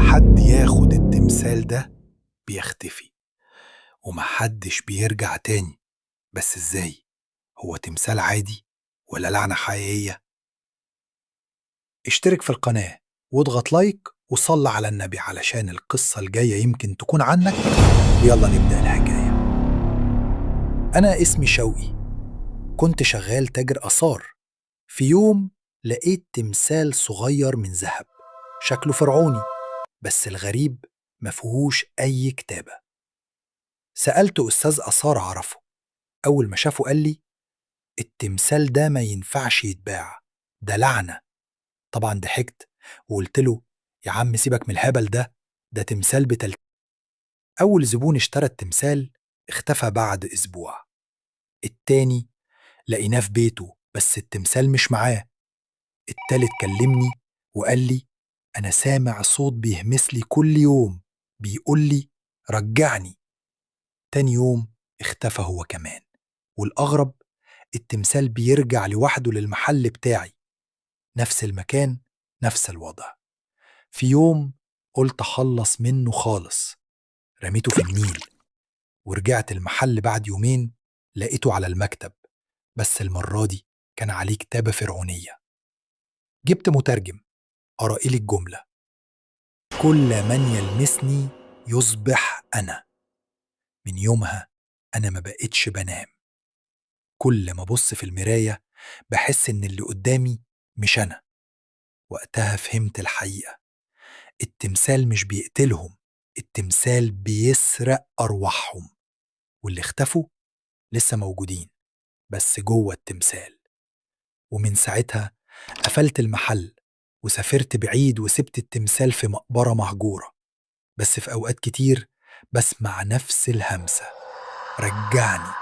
لما حد ياخد التمثال ده بيختفي ومحدش بيرجع تاني. بس ازاي؟ هو تمثال عادي ولا لعنة حقيقية؟ اشترك في القناة واضغط لايك وصل على النبي علشان القصة الجاية يمكن تكون عنك. ويلا نبدأ الحكاية. أنا اسمي شوقي، كنت شغال تاجر آثار. في يوم لقيت تمثال صغير من ذهب، شكله فرعوني، بس الغريب مفيهوش أي كتابة. سألت أستاذ آثار عرفه، أول ما شافه قال لي التمثال ده ما ينفعش يتباع، ده لعنة. طبعا ضحكت وقلت له يا عم سيبك من الهبل ده، ده تمثال بتل. أول زبون اشترى التمثال اختفى بعد أسبوع. التاني لقيناه في بيته بس التمثال مش معاه. التالت كلمني وقال لي أنا سامع صوت بيهمس لي كل يوم، بيقول لي رجعني. تاني يوم اختفى هو كمان. والأغرب التمثال بيرجع لوحده للمحل بتاعي، نفس المكان نفس الوضع. في يوم قلت أخلص منه خالص، رميته في النيل. ورجعت المحل بعد يومين لقيته على المكتب، بس المرة دي كان عليه كتابة فرعونية. جبت مترجم قرأ لي الجملة: كل من يلمسني يصبح أنا. من يومها أنا ما بقتش بنام. كل ما أبص في المراية بحس إن اللي قدامي مش أنا. وقتها فهمت الحقيقة، التمثال مش بيقتلهم، التمثال بيسرق أرواحهم. واللي اختفوا لسه موجودين بس جوه التمثال. ومن ساعتها قفلت المحل وسافرت بعيد وسبت التمثال في مقبرة مهجورة. بس في أوقات كتير بسمع نفس الهمسة: رجعني.